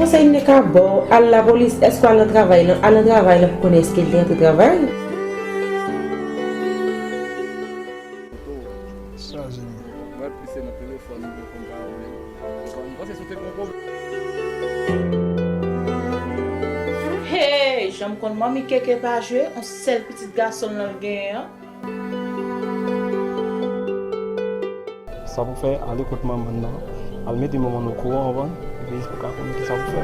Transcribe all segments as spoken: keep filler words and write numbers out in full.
Konsèy m te ka ba w, al lapolis, èske w al nan travay lan? Al nan travay lan pou konnen èske l te antre travay. Chaje m. Mwen plis se nan telefòn m konn pale menm. Mwen panse si w te gen yon pwoblèm. Hey, jan m konn manmi Keke pa jwe, yon sèl pitit gason l lan l genyen an. Sa pou fè, ale kot manman nan, al mete manman nan okouran anvan, epi pou ka konnen kisa pou fè.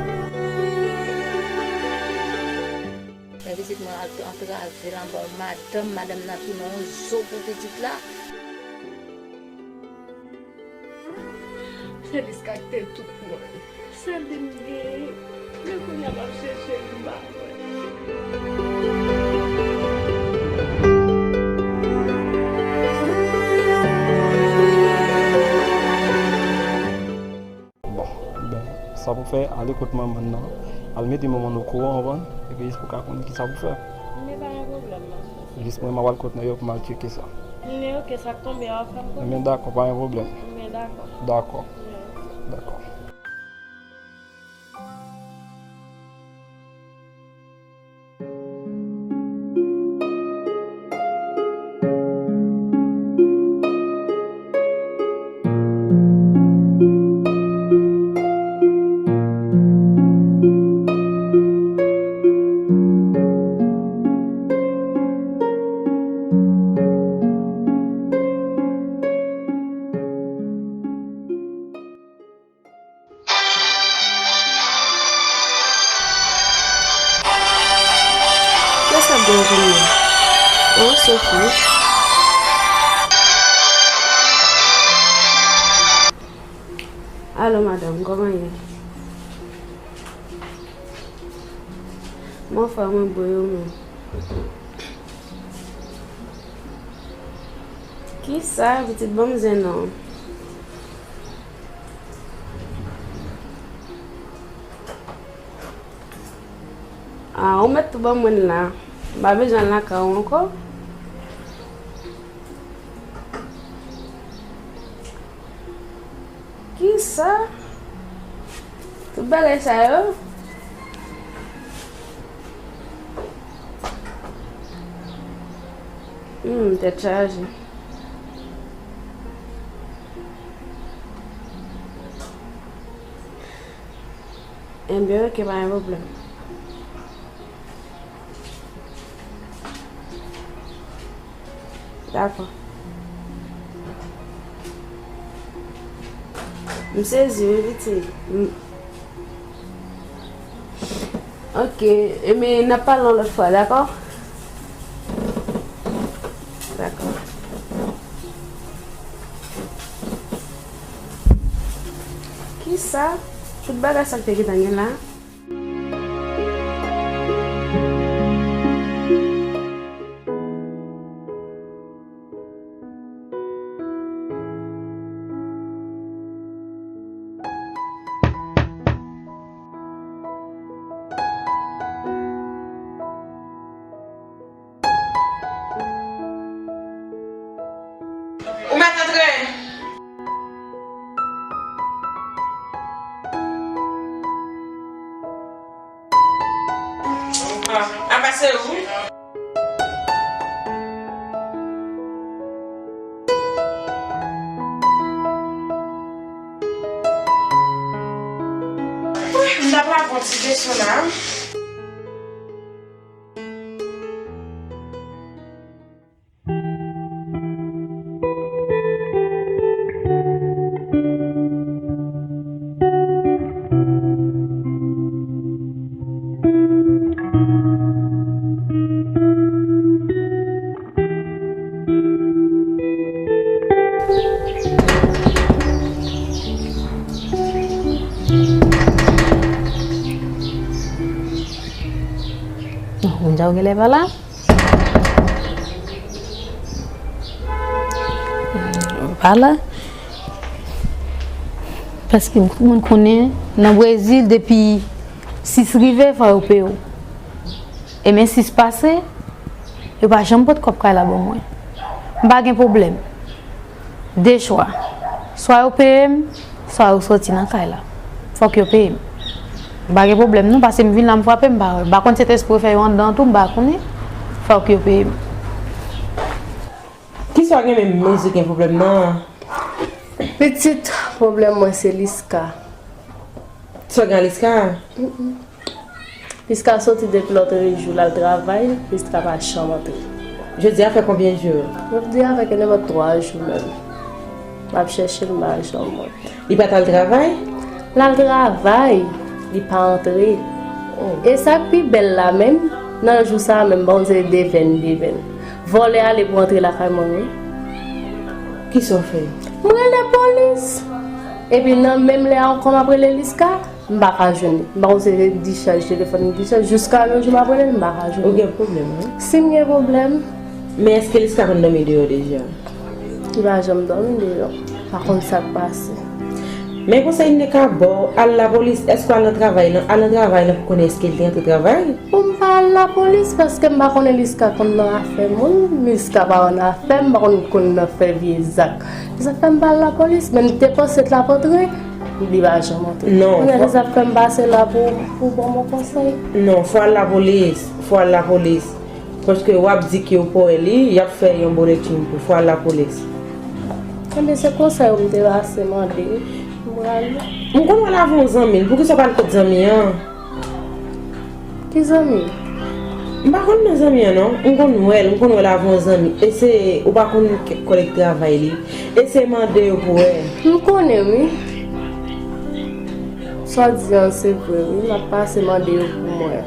Men pitit mwen al antrave l anba yon madanm, madanm nan tounen yon zo pou pitit la. Feliska kite l tout mwen. Sèl li m genyen. Men kounye a m ap chèche li m pa wè. Bon, ben, sa pou fè, ale kot manman nan, al mete manman nan okouran anvan, epi pou ka konnen kisa pou fè. Men pa gen pwoblèm, non. Jis mwen, m ap al kot nèg yo pou m al tcheke sa. Men oke, sa k tonbe a, w ap fè m konnen. Men dakò, pa gen pwoblèm. Men dakò. Dakò. Men. Dakò. Kiyès k ap deranj mwen? Oh, Sophie. Alo, madanm, kòman ye? Mwen fè mwen bon, e ou menm? Kisa, pitit, ban m zen non. Ah, ou mèt tou ban mwen l la. M pa bezwen l lakay ou ankò. Kisa? Tout bagay sa yo? Hmm, tèt chaje. Enben, oke, pa gen pwoblèm. Dakò. M sezi, wi, pitit. M- Ok, ebyen, n ap pale yon lòt fwa, dakò? Dakò. Kisa? Tout bagay sa k te gentan gen la? Ou mèt antre. Ah, apa se ou? Wi, m t ap lave yon ti veso la. Moun sa yo genlè pa la. Pa la. Paske moun konnen nan Brezil depi sis rive fò yo peye w. E men sis pase, yo pa janm pot kòb kay la ban mwen. M pa gen pwoblèm. De chwa. Swa yo peye m, swa yo soti nan kay la. Fòk yo peye m. M pa gen pwoblèm non, paske m vin la m frape, m pa wè. M pa konn si se te espre fè yo anndan tou, m pa konnen. Fòk yo peye m. Kisa w gen menm, Mezi, gen pwoblèm nan? Pitit, pwoblèm mwen se Liska. Sa w gen a Liska? Liska soti depi lòt jou l al travay, Liska pa janm antre. Jodi a fè konbyen jou? Jodi a fè ke nenpòt twa jou menm. M ap chèche l, m pa janm wè. Li pa t al travay? L al travay, li pa antre. Oh. E sa k pi bèl la menm, nan jou sa a menm, bon, se devèn, devèn. Vòlè ale pou antre lakay mwen, wi. Kisa w fè? M rele polis. Epi nan menm lè a ankò m ap rele Liska, m pa ka jwenn li. M pa konn si se dichaj telefòn li dichaj. Jiska yon jou m ap rele l, m pa ka jwenn li. Ou gen pwoblèm, wi. Si m gen pwoblèm. Men èske Liska konn dòmi deyò deja? Li pa janm dòmi deyò. Pa konn sa k pase. Men konsèy m te ka ba w, al lapolis. Èske w al nan travay lan? Al nan travay lan pou konnen èske l te antre travay. Pou m pa al lapolis, paske m pa konnen Liska konn nan afè moun. Liska pa nan afè m, m pa konn konn nan fè vye zak. Se sa k fè m pa al lapolis, men m te panse l t ap antre, li pa janm antre. Non, kounye a se sa k fè m pase la pou, pou ban m yon konsèy. Non, fò al lapolis, fò al lapolis. Paske w ap di ke w pa wè li, y ap fè yon bon etid pou fò al lapolis. Ebyen, se konsèy ou m te pase mande. M prale. M konn wè l avè yon zanmi l. Poukisa w pa al kot zanmi an? Ki zanmi? M pa konn non zanmi an non. M konn wè l, m konn wè l avè yon zanmi. Eseye, ou pa konn kèk kòlèg travay li. Eseye mande yo pou wè. M konnen wi. Sa w di an se vre wi. M ap pase mande yo pou m wè.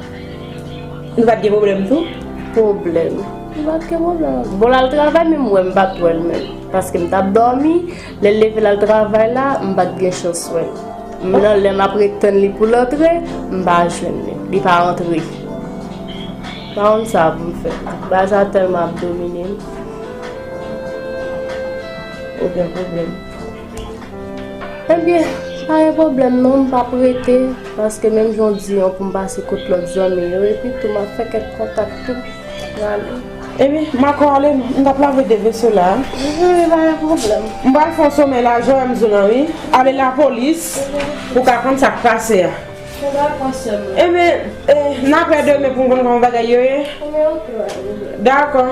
Nou pa t gen pwoblèm tou? Pwoblèm. M pa t gen pwoblèm. Bon, l al travay, men m wè m pa t wè l menm. Paske m t ap dòmi, lè l leve l al travay la, m pa t gen chans wè l. Men nan lè m ap ret tann li pou l antre, m pa jwenn li. Li pa antre. M pa konn sa pou m fè. Bagay sa tèlman ap domine m. Okenn pwoblèm. Ebyen, pa gen pwoblèm non, m p ap rete, paske menm jan w di an pou m pase kot lòt zanmi yo, epi tou m ap fè kèk kontak tou. Ebyen, m a kò ale, m t ap lave de veso la. Wi, pa gen pwoblèm. M pral fè yon somèy la, jan w wè m di w lan wi. Ale lapolis, pou w ka konn sa k pase a. Ebyen, eh, n ap wè demen pou m konn kòman bagay yo ye. Dakò.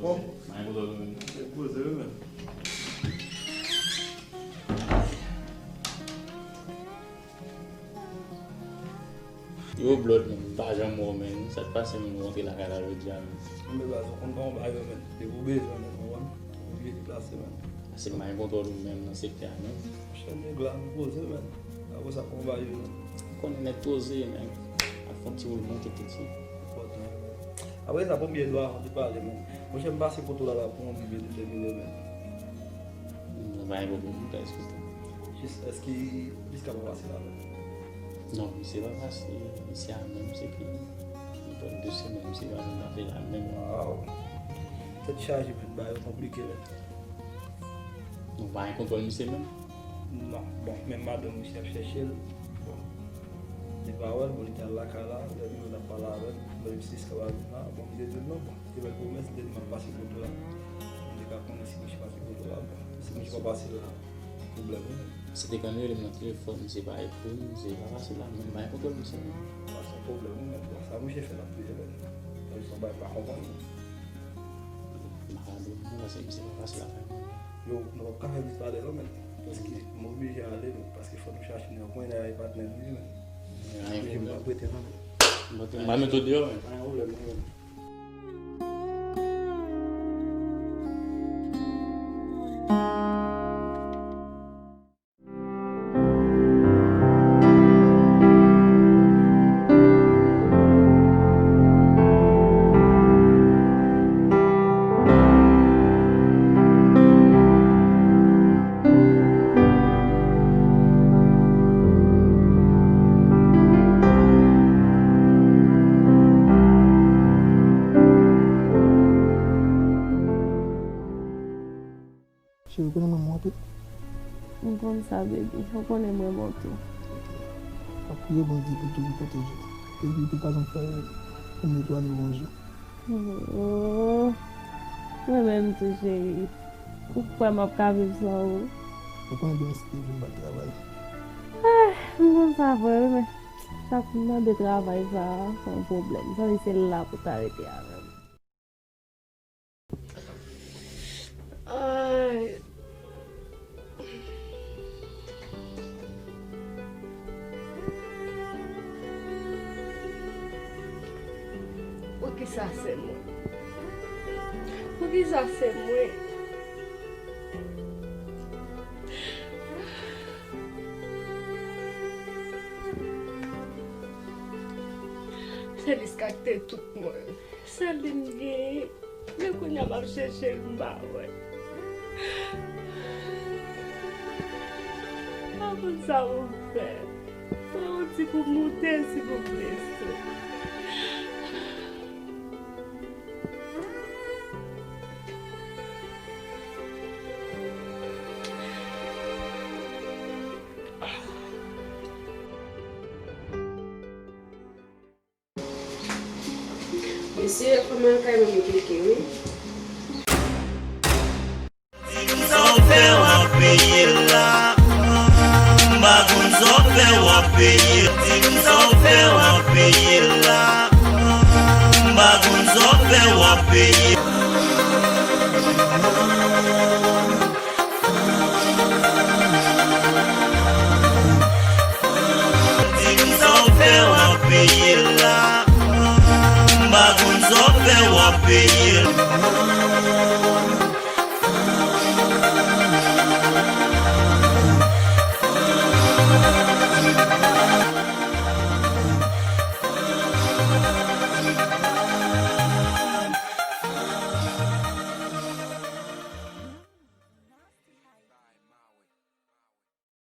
Bon. Poze wi menm. Yo blòd menm, m pa janm wè w menm. Sa k pase menm, ou rantre lakay la jodi a menm? Anben baz, ou konn kòman bagay yo menm. Depi w bezwen menm, ou konprann? Ou oblije deplase menm. Paske m pa gen kontwòl ou menm nan sektè a menm. Monchè nèg la, nou poze menm. Apre sa, kòman bagay yo menm? Ou konnen nèg poze, nèg ap fè yon ti woulman, kèk ti. Enpòtan wi menm. Apre sa, premye dwa avan de pale menm. Monchè, m pase kote w la la pou yon moun byen detèmine menm. M pa gen pwoblèm, m ka esplike. Jis, èske Liska pa pase la menm? Non, misye pa pase, misye a menm, se ke li pran de semèn, misye pa janm pase la menm. Waw. Tèt chaje, menm, bagay yo konplike, menm. Nou pa gen kontwòl misye menm? Non, bon, menm madanm misye ap chèche l. Bon. Li pa wè l, bon, li te al lakay la, lè li vin, l ap pale avè l. Lè misye Liska pa vin la, bon, m te di l non, bon. Te fè l pwomès, li te di m ap pase kote w la. M te ka konnen si misye pase kote w la, bon. Si misye pa pase la, pwoblèm wi. Se te konn rele m nan telefòn, misye pa reponn, misye pa pase la, men m pa gen kontwòl misye non. Sa se yon pwoblèm wi, men bon, sa misye fè l ap touye menm. Sa se yon bagay m pa konprann non. M pa ka di w non, paske misye pa pase lakay mwen. Yo, nou p ap ka fè disparèt non, men. Paske m oblije ale, men. Paske fò nou chache nèg mwen, nèg ay patnè nou ye, men. Oblije m p ap rete non, men. M pa met ou deyò, men. Pa gen pwoblèm non, men. Cheri, ou konnen m renmen w anpil. M konn sa, baby. Ou konnen m renmen w tou. M ap priye Bondye pou l toujou pwoteje w. E pou l pa janm fè w mete w a nivo yon jou. Oh, mwen menm tou, cheri. Ou kwè m ap ka viv san ou? Ou konnen demen si Kevin pa travay. Ah, m konn sa vre, wi, men chak m mande travay sa, se yon pwoblèm. Sanble se la pou ta rete avè m. Ay. Poukisa se mwen? Poukisa se mwen? Feliska te tout mwen. Sèl li m genyen. Men kounye a m ap chèche l, m pa wè. Avan sa pou m fè. Fè yon ti kou moute, silvouplè, tou. Mesye, fò m al kay manmi Keke, wi. Di m sa w fè w ap peye l la. M pa konn sa w fè w ap peye l. Di m sa w fè w ap peye l la. M pa konn sa w fè w ap peye l. Di m sa w fè w ap peye l la. M pa konn sa w fè w ap peye l.